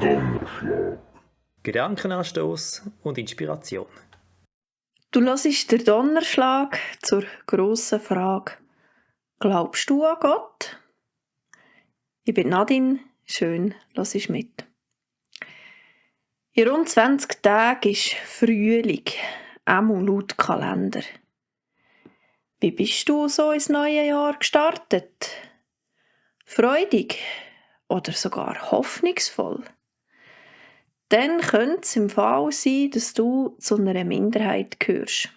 Donnerschlag. Gedankenanstoß und Inspiration. Du hörst den Donnerschlag zur grossen Frage: Glaubst du an Gott? Ich bin Nadine, schön, hörst mit. In rund 20 Tagen ist Frühling, einmal laut Kalender. Wie bist du so ins neue Jahr gestartet? Freudig oder sogar hoffnungsvoll? Dann könnte es im Fall sein, dass du zu einer Minderheit gehörst.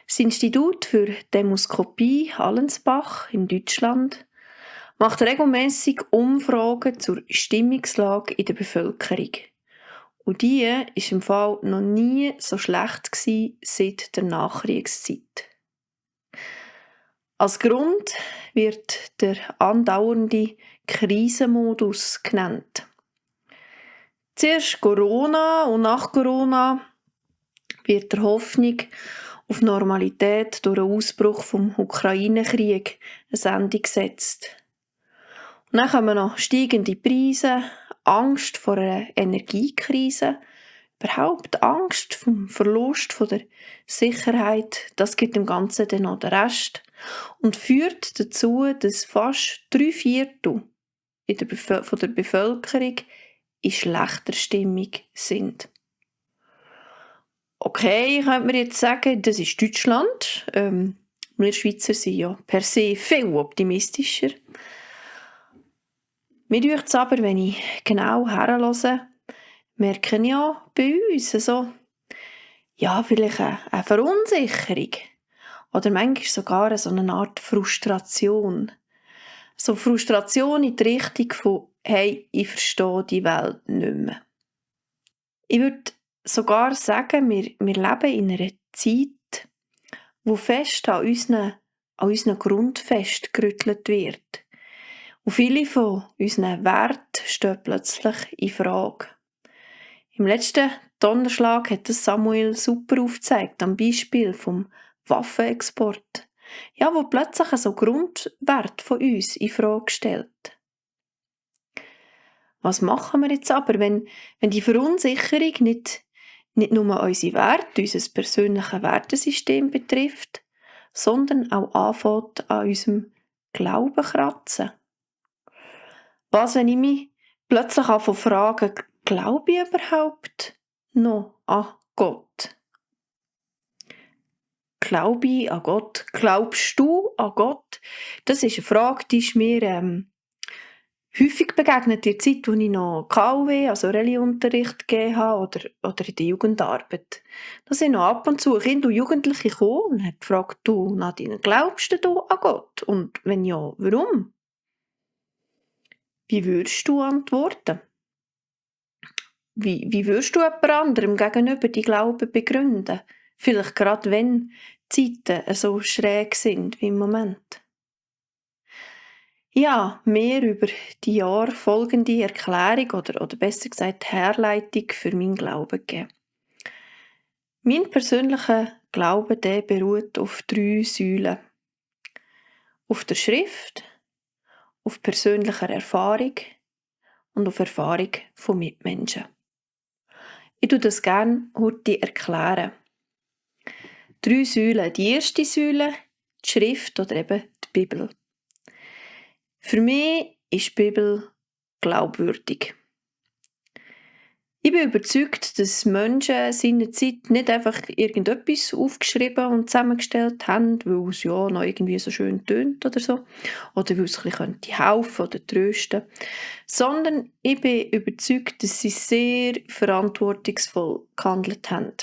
Das Institut für Demoskopie Allensbach in Deutschland macht regelmäßig Umfragen zur Stimmungslage in der Bevölkerung. Und die war im Fall noch nie so schlecht seit der Nachkriegszeit. Als Grund wird der andauernde Krisenmodus genannt. Zuerst Corona und nach Corona wird der Hoffnung auf Normalität durch den Ausbruch vom Ukraine-Krieg ein Ende gesetzt. Und dann kommen noch steigende Preise, Angst vor einer Energiekrise, überhaupt Angst vom Verlust von der Sicherheit, das gibt dem Ganzen dann noch den Rest und führt dazu, dass fast 3/4 von der Bevölkerung in schlechter Stimmung sind. Okay, könnte man jetzt sagen, das ist Deutschland. Wir Schweizer sind ja per se viel optimistischer. Mir dünkt es aber, wenn ich genau herhöre, merke ich ja bei uns vielleicht eine Verunsicherung. Oder manchmal sogar so eine Art Frustration. So Frustration in die Richtung von «Hey, ich verstehe die Welt nicht mehr». Ich würde sogar sagen, wir leben in einer Zeit, wo fest an unseren Grundfesten gerüttelt wird. Und viele von unseren Werten stehen plötzlich in Frage. Im letzten Donnerschlag hat das Samuel super aufgezeigt, am Beispiel vom Waffenexport. Ja, wo plötzlich so Grundwert von uns in Frage stellt. Was machen wir jetzt aber, wenn die Verunsicherung nicht nur unsere Werte, unser persönliches Wertesystem betrifft, sondern auch anfängt an unserem Glauben kratzen? Was, wenn ich mich plötzlich frage, glaube ich überhaupt noch an Gott? Glaube ich an Gott? Glaubst du an Gott? Das ist eine Frage, die ist mir häufig begegnet in der Zeit, als ich noch KW, also Religionsunterricht gegeben habe oder in der Jugendarbeit. Da sind noch ab und zu Kinder und Jugendliche gekommen und haben gefragt, du Nadine, glaubst du an Gott? Und wenn ja, warum? Wie würdest du antworten? Wie würdest du jemand anderem gegenüber die Glauben begründen? Vielleicht gerade wenn die Zeiten so schräg sind wie im Moment. Ja, mehr über die Jahre folgende Erklärung oder besser gesagt Herleitung für meinen Glauben geben. Mein persönlicher Glaube beruht auf 3 Säulen. Auf der Schrift, auf persönlicher Erfahrung und auf Erfahrung von Mitmenschen. Ich tue das gerne heute erklären. 3 Säulen. Die erste Säule, die Schrift oder eben die Bibel. Für mich ist die Bibel glaubwürdig. Ich bin überzeugt, dass Menschen seinerzeit nicht einfach irgendetwas aufgeschrieben und zusammengestellt haben, weil es ja noch irgendwie so schön tönt oder so, oder weil es ein bisschen helfen oder trösten, sondern ich bin überzeugt, dass sie sehr verantwortungsvoll gehandelt haben.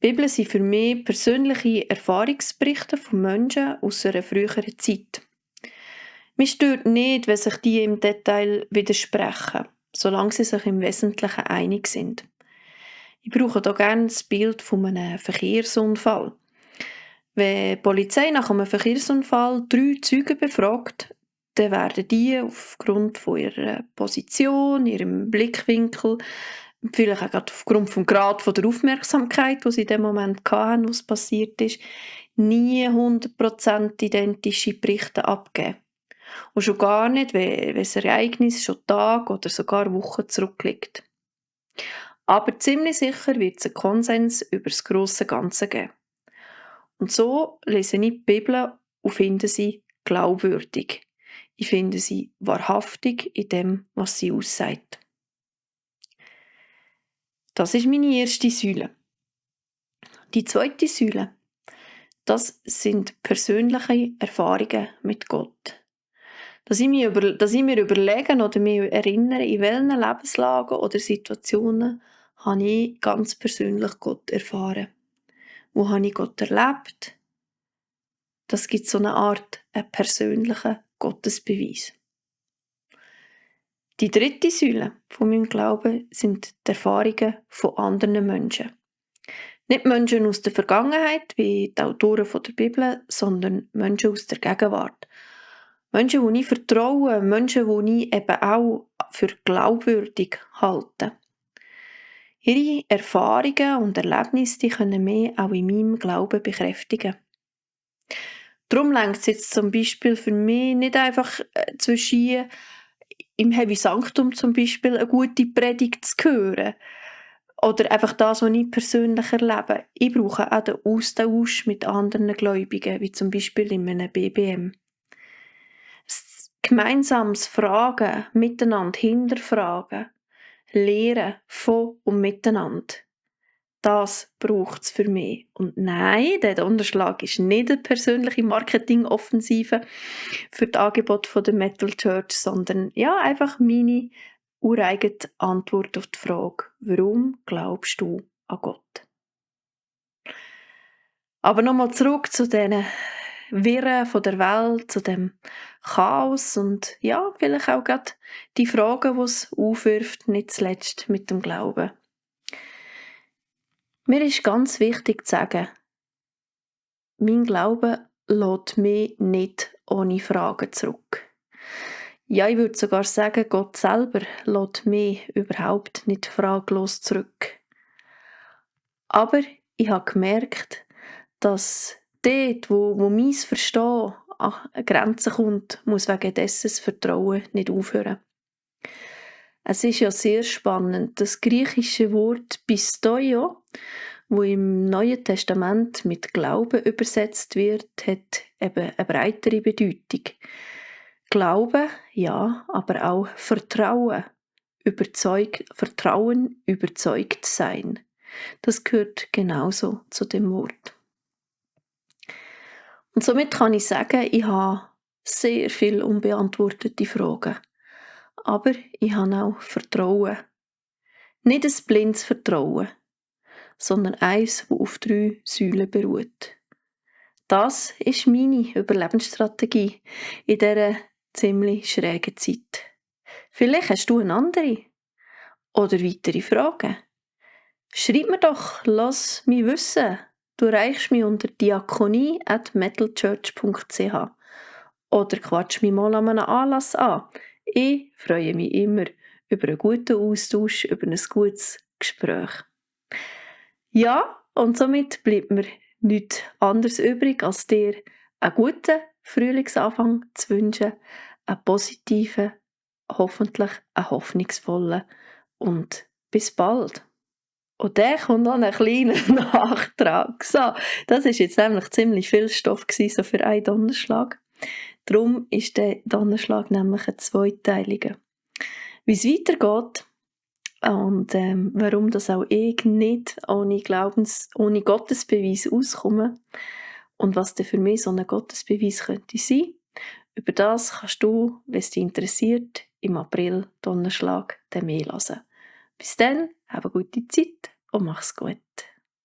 Die Bibel sind für mich persönliche Erfahrungsberichte von Menschen aus einer früheren Zeit. Mich stört nicht, wenn sich die im Detail widersprechen, solange sie sich im Wesentlichen einig sind. Ich brauche hier gerne das Bild von einem Verkehrsunfall. Wenn die Polizei nach einem Verkehrsunfall 3 Zeugen befragt, dann werden die aufgrund von ihrer Position, ihrem Blickwinkel, vielleicht auch gerade aufgrund vom Grad der Aufmerksamkeit, die sie in dem Moment hatten, was passiert ist, nie 100% identische Berichte abgeben. Und schon gar nicht, wenn das Ereignis schon Tage oder sogar Wochen zurückliegt. Aber ziemlich sicher wird es einen Konsens über das grosse Ganze geben. Und so lese ich die Bibel und finde sie glaubwürdig. Ich finde sie wahrhaftig in dem, was sie aussagt. Das ist meine erste Säule. Die zweite Säule, das sind persönliche Erfahrungen mit Gott. Dass ich mir überlege oder mich erinnere, in welchen Lebenslagen oder Situationen habe ich ganz persönlich Gott erfahren. Wo habe ich Gott erlebt? Das gibt so eine Art persönlichen Gottesbeweis. Die dritte Säule von meinem Glauben sind die Erfahrungen von anderen Menschen. Nicht Menschen aus der Vergangenheit, wie die Autoren der Bibel, sondern Menschen aus der Gegenwart. Menschen, die ich vertraue, Menschen, die ich eben auch für glaubwürdig halte. Ihre Erfahrungen und Erlebnisse die können mich auch in meinem Glauben bekräftigen. Darum reicht es jetzt zum Beispiel für mich nicht einfach zwischen im Heavy Sanctum zum Beispiel eine gute Predigt zu hören. Oder einfach das, was ich persönlich erlebe. Ich brauche auch den Austausch mit anderen Gläubigen, wie zum Beispiel in einem BBM. Gemeinsames Fragen, miteinander hinterfragen, Lehren von und miteinander. Das braucht es für mich. Und nein, der Unterschlag ist nicht eine persönliche Marketingoffensive für das Angebot der Metal Church, sondern ja, einfach meine ureigene Antwort auf die Frage, warum glaubst du an Gott? Aber nochmal zurück zu diesen Wirren von der Welt, zu dem Chaos und ja, vielleicht auch gerade die Fragen, die es aufwirft, nicht zuletzt mit dem Glauben. Mir ist ganz wichtig zu sagen, mein Glaube lässt mich nicht ohne Fragen zurück. Ja, ich würde sogar sagen, Gott selber lässt mich überhaupt nicht fraglos zurück. Aber ich habe gemerkt, dass dort, wo mein Verstehen an Grenzen kommt, muss wegen dessen das Vertrauen nicht aufhören. Es ist ja sehr spannend. Das griechische Wort Pistoio, wo im Neuen Testament mit Glauben übersetzt wird, hat eben eine breitere Bedeutung. Glauben, ja, aber auch Vertrauen, überzeugt sein. Das gehört genauso zu dem Wort. Und somit kann ich sagen, ich habe sehr viele unbeantwortete Fragen. Aber ich habe auch Vertrauen. Nicht ein blindes Vertrauen, sondern eins, das auf 3 Säulen beruht. Das ist meine Überlebensstrategie in dieser ziemlich schrägen Zeit. Vielleicht hast du eine andere oder weitere Fragen. Schreib mir doch, lass mich wissen. Du erreichst mich unter diakonie@metalchurch.ch oder quatsch mich mal an einem Anlass an. Ich freue mich immer über einen guten Austausch, über ein gutes Gespräch. Ja, und somit bleibt mir nichts anderes übrig, als dir einen guten Frühlingsanfang zu wünschen, einen positiven, hoffentlich einen hoffnungsvollen und bis bald. Und dann kommt noch ein kleiner Nachtrag. So, das war jetzt nämlich ziemlich viel Stoff so für einen Donnerschlag. Darum ist der Donnerschlag nämlich ein zweiteiliger. Wie es weitergeht und warum das auch ich nicht ohne Gottesbeweis auskomme und was denn für mich so ein Gottesbeweis könnte sein, über das kannst du, wenn es dich interessiert, im April Donnerschlag mehr hören. Bis dann, hab eine gute Zeit und mach's gut.